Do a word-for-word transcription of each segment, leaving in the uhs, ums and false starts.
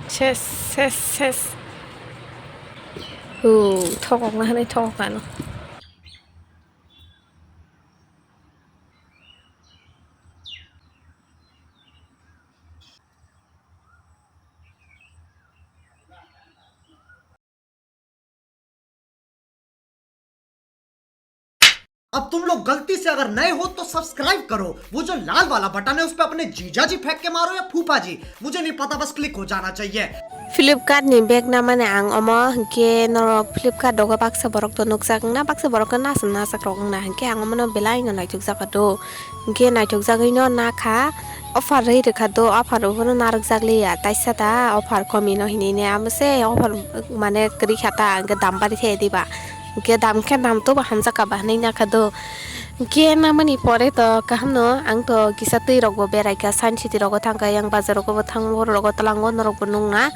Ses, ses, ses. O, thokokna hwnwi thokok ano. अब तुम लोग गलती से अगर नए हो तो सब्सक्राइब करो, वो जो लाल वाला बटन है उस पे अपने जीजा जी फेंक के मारो या फूफा जी, मुझे नहीं पता, बस क्लिक हो जाना चाहिए। Flipkart ni bag namani ang omo, hwnkhe norok Flipkart rogo baksa borok to nukjak wngna, baksa borok khe nasam najak rok wngna, hwnkhe ang omono belai no naithok jak do, hwnkhe naithok jagwi no nakha, offer rwi rwkha do, offer rwphano narwk jak liya, taisa da offer komi no hinwi ne, amo se offer mane kwrwi kha ta, hwnkhe dam bari thaya diba, hwnkhe dam khe dam to bo hamjak ka ba hinwi nakha do. Hwnkhe namani pore to kaham no, ang to kisa twi rok bo berai kha, Science City rogo thang kha, yang bazar rogo bo thang, borok rogo twlango norok bo nung na.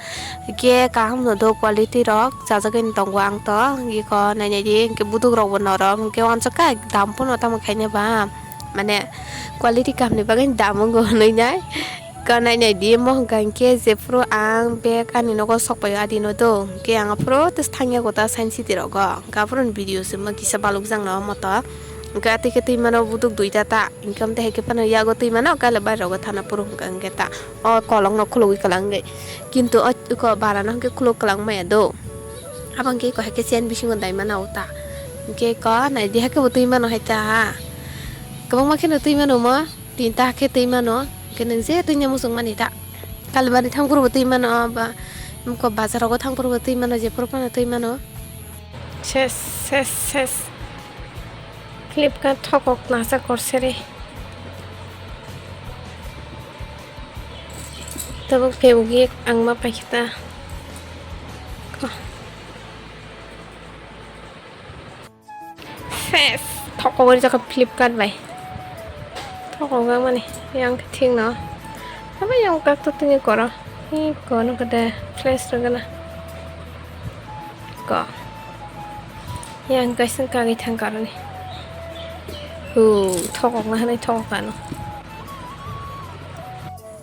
Hwnkhe kaham no do quality rok chajagwi tongo ang to, iko nai nai di, hwnkhe buduk rok bo norok, hwnkhe uansuk kha dam phano tamo khaina ba, mane quality kaham ni bagwi dam wngo hwnwi nai. Ka nai nai di, mo hwnkha hinkhe jephuru ang bag ani nogo sok paio adi no do, hinkhe ang aphuru tei thangya kota Science City rogo, hinkhe aphuru ni video se ma kisa balok jak no moto, hinkhe atwi khe twi mano buduk duita ta, hinkhe amtwi hai khe phano yago twi mano kale bai rogo thana phuru hwnkha hinkhe ta o kolok no khulugwi kwlangwi, kintu o iko bara no hinkhe khuluk kwlang maya do, abang khe iko hai khe chain bisingo dai mano ta, hinkhe iko nai di hai khe bo twi mano hai ta ha, kwbangma kheno twi mano mo. Tinta khe twi mano, hwnkhe nwng je twi ni muchung mani ta. Kalibari thang phuru bo twi mano, ba, mukho bazar rogo thang phuru bo twi mano, jephuru phano twi mano. Ses, ses, ses. Flipkart thokok nasa korsere. Tabuk phe ugi ang ma paikhe ta. Ko. Ses, thokogwi jaka Flipkart bai. Thokogwi mani, yang thik no. Abo yang kak to tini koro. Hi kono kade flash rwgana. Ko. Yang kaisa kagwi thang karoni. Hu, thokogna hwnwi thokok ano.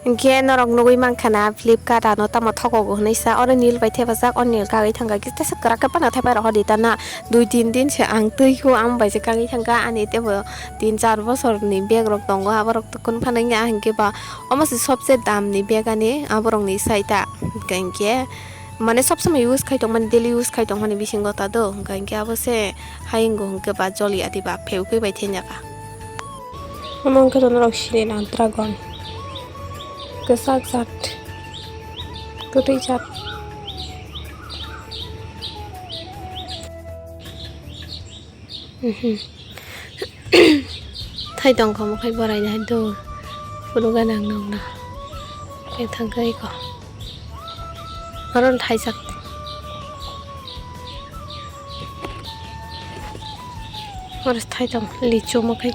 Hinkhe norok nugwi mankha na Flipkart ano tamo thokogo hwnwi sa, oro nil bai thepajak, o nil kagwi thangkha, kisa kwrak khe phano thepai rokha di ta na, dui tin din se ang twi kho, ang bai se kagwi thangkha, ani teibo tin char bosor ni bag rok tongo, aborok to kunu phano wngya, hinkhe ba omo se sobse dam ni bag ani aborok ni sai ta, hinkhe mane sob somoi use khai tongmani, daily use khai tongmani bisingo ta do, hinkhe abo se hayung go hinkhe ba joli adi ba phewkhe bai thenya kha. Omo wngkhe norok sini na dragon. Kwchak jat. Kwtwi jat. Mhm. Thai tong kha omo khai borai nai do. Phunuk gana ang nokna. Khe thang khe iko. Oro thai jak. Oro thai tong lichu omo khai.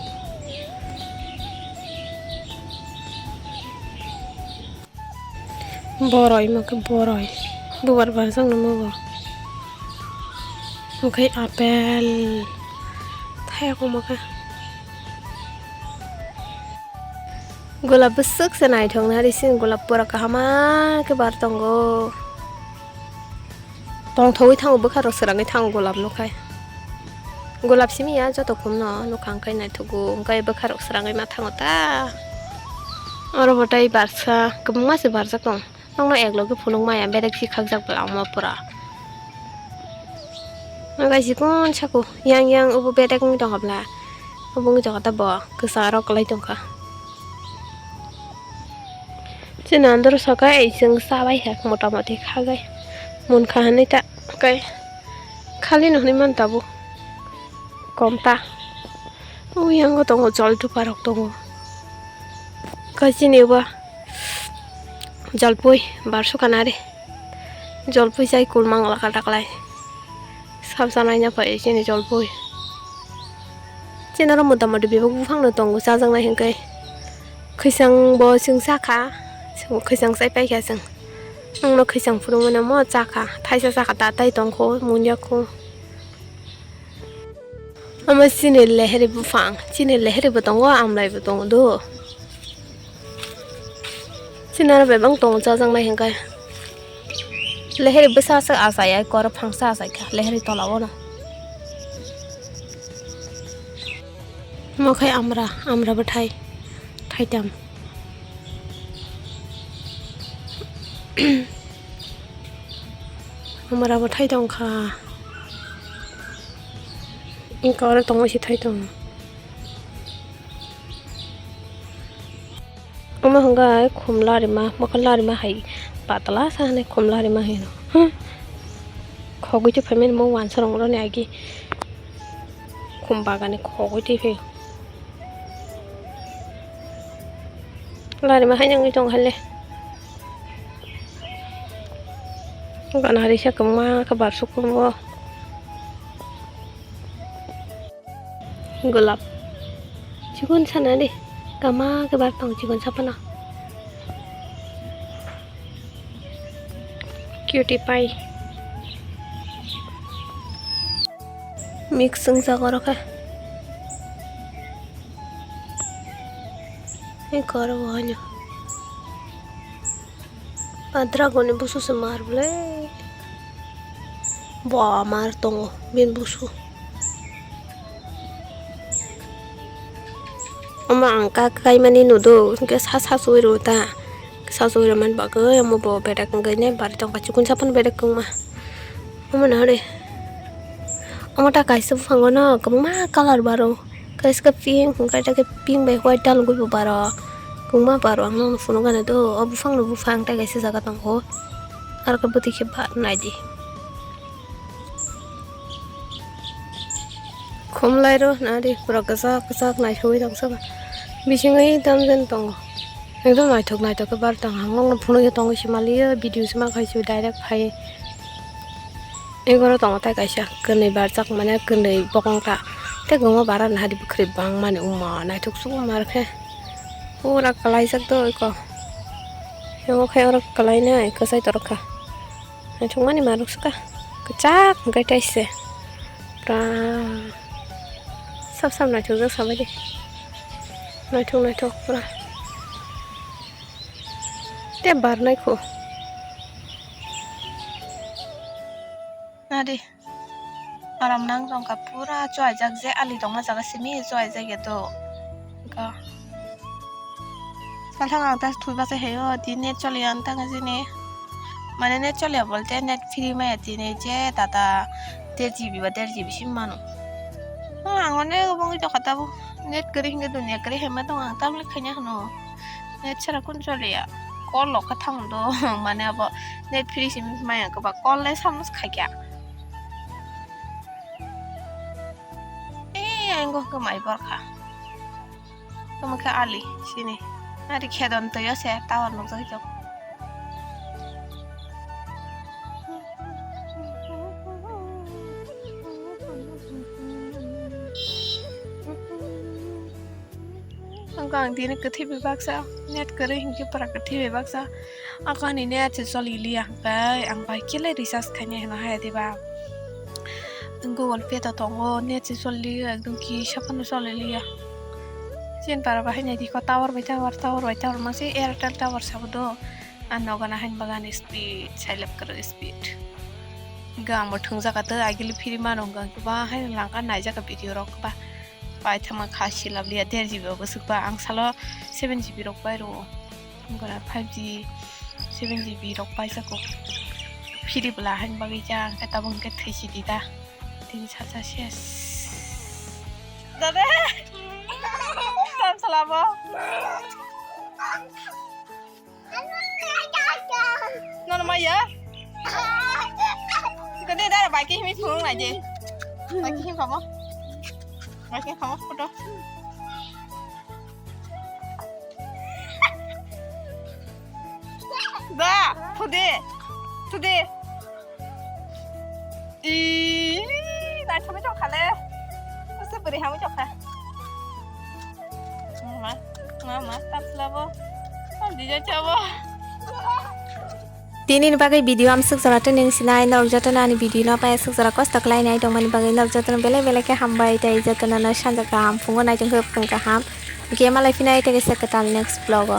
Boroi omo khe boroi. Bubar barjak no omo bo. Omo khai apple. Thai omo khe. Golap bwswk se naithok nai ri sini, golap pura kaham khe bar tongo. Tongthogwi thango, bwkha rok swrangwi thango golap no khai. Golap simi ya joto khum no nukha, hwnkhe naithogo, hwnkhe bwkha rok swrangwi ma thango ta. Oro bo tei barsa kwbangma se barjak tong. Nokno ek loge phunuk maya, bedek si khakjak bwla omo pura. Nokha chikon sako yang yang obo bedek wng tongkha bwla. Obo wng tongkha ta bo kwcharo kwlai tongkha. Chini andro soka ei chwng chabai kha mota moti khagai. Munkha hinwi ta kai khali no hinwi man tabuk. Kom ta. O yango tongo jol dupa rok tongo. Kai chini ba. Jolpui barsukha nari. Jolpui chai kulmang laka taklai. Sabsa naina pai chini jolpui. Chini oro mota moti bebak buphang no tongo chajaknai hinkhe. Khwisang bo chwng chakha. Chwng khwisang chai paikha chwng. Nwngno khwisang phunukmano mo chakha. Thaisa chakha ta tai tongkho munyakho. Ama chini leheri buphang, chini leheri bo tongo, amlai bo tongo do. Chini aro bebak tongo chajaknai hwnkhe. Leheri bwsa se achai, ai koro phangsa achai kha, leheri tola o no. Mo khai amra, amra bwthai, thaitam. Amra bwthai tong kha. Inka oro tongo se thai tong. Omo hwnkhai khum larima, mokol larima hai patla sa hwnwi khum larima hino. Hmm. Khogwi twi phaimani mo wansa rong roni agi khum bagani khogwi twi phaio. Larima hai nangwi tong hale. Gana hari sa kwbangma khe bar sukung bo. Golap. Chikon sana de. Kama ke bar tong chikon sapana. Cutie pie. Mix wng jak oro khe. Ei koro bo haino. Ba dragon ni busu se mar bwle. Bo mar tongo bini busu. Omo ang kak kaimani nudo, hwnkhe sa sa suwi rw ta. Sa suwi rwmani bagwi omo bo bedek wngwi ne bari tongkha, chikon sapan bedek wngma. Omo na hwnwi. Omo ta kaisa buphango no kwbangma colour baro. Kaisa khe pink, hwnkhe ta khe pink bai white dalogwi bo baro. Kwbangma baro ang nokno phunukgana do. O buphangno buphang tei kaisa jaga tongo. Aro khe bwtwi khe ba naidi. Khumlairo nari pura kwchak kwchak naithogwi tongsa ba. Bisingwi tamjani tongo. Ekdom naithok naithok khe bar tong ang nokno phunukgwi tongwi se maliyo video se ma khai se direct phai. Egoro tongo tei kaisa kwnwi barjak mane kwnwi bokong ta tei kwbangma bara nahadi bwkhwrwi bangmani wngma naithok sukma rwkhe pura kwlaijak do eko. Emo khe oro kwlainai kwchai torkha. Naithokmani manuk swkha. Kwchak hwnkhe taise. Pura sap sap naithokjak sabaidi. Naithok naithok pura. Tei barnai kho. Nadi. Aram nang tongkha pura chuaijak je ali tongma jaga simi chuaijak ya to. Ka. Salthang ang ta thwi bachai haio, di net choliya ang ta jini. Mane net choliya bolte net free maya tini je data der G B ba der G B sim mano. Hmm, ang mane wngwi tokha tabuk net kwrwi hwnkhe dunia kwrwi hai ma tong ang tamle khaina hwno. Net chara kun choliya. Call lokha thang do mane abo net free sim maya kwba call le samus khaikya. Eh, ang go hwnkhe mai borkha. Tamo khe ali sini. Ari khedon toyo se tower nukjagwi tongo. Ang ang dini kwthwi bai baksa net kwrwi hinkhe pura kwthwi bai baksa. Ako ani net se choli liya hwnkhe ang bai khe lai recharge khainai hwno haya diba. Google Pay to tongo, net se choli liya, ekdom kisa phano choli liya. Chini para bahai nai dikho tower bai tower, tower bai tower, mangsi Airtel tower sabo do. Ang nogo na hain bagani speed, sailap kwrwi speed. Hwnkhe ang bo thwngjakha tei agili phiri mano hwnkhe ang kwbang haino langkha naijak video rok ba. Paithakma kha silap liya, der G B bo bwswk ba, ang salo seven G B rok pai rwo. Hwnkhe five G, seven G B rok paijak o. Phiri bwla hain bagwi kha, hwnkhe tabuk hwnkhe thwi sidi da. Tini salsa ses. Dade. Tam salabo. Nono maya. Kede dara bai ke himi phunung nai je. Bai ke him khamo. Bai ke khamo photo. Da, thude. Thude. Ih, naithokgwi tongkha le. Bwswk bwrwi hamwi tongkha. Mama, mama, tam slabo. Tam dija chabo. Tini ni bagwi video amsuk jora tei ning sinai norok jotono ani video no pai asuk jora kosto khlai nai tongmani bagwi norok jotono belai belai khe hambai tei jotono no sanja kaham phungo nai tongkhe phung kaham khe malai phinai tei kaisa kwtal next vlog o.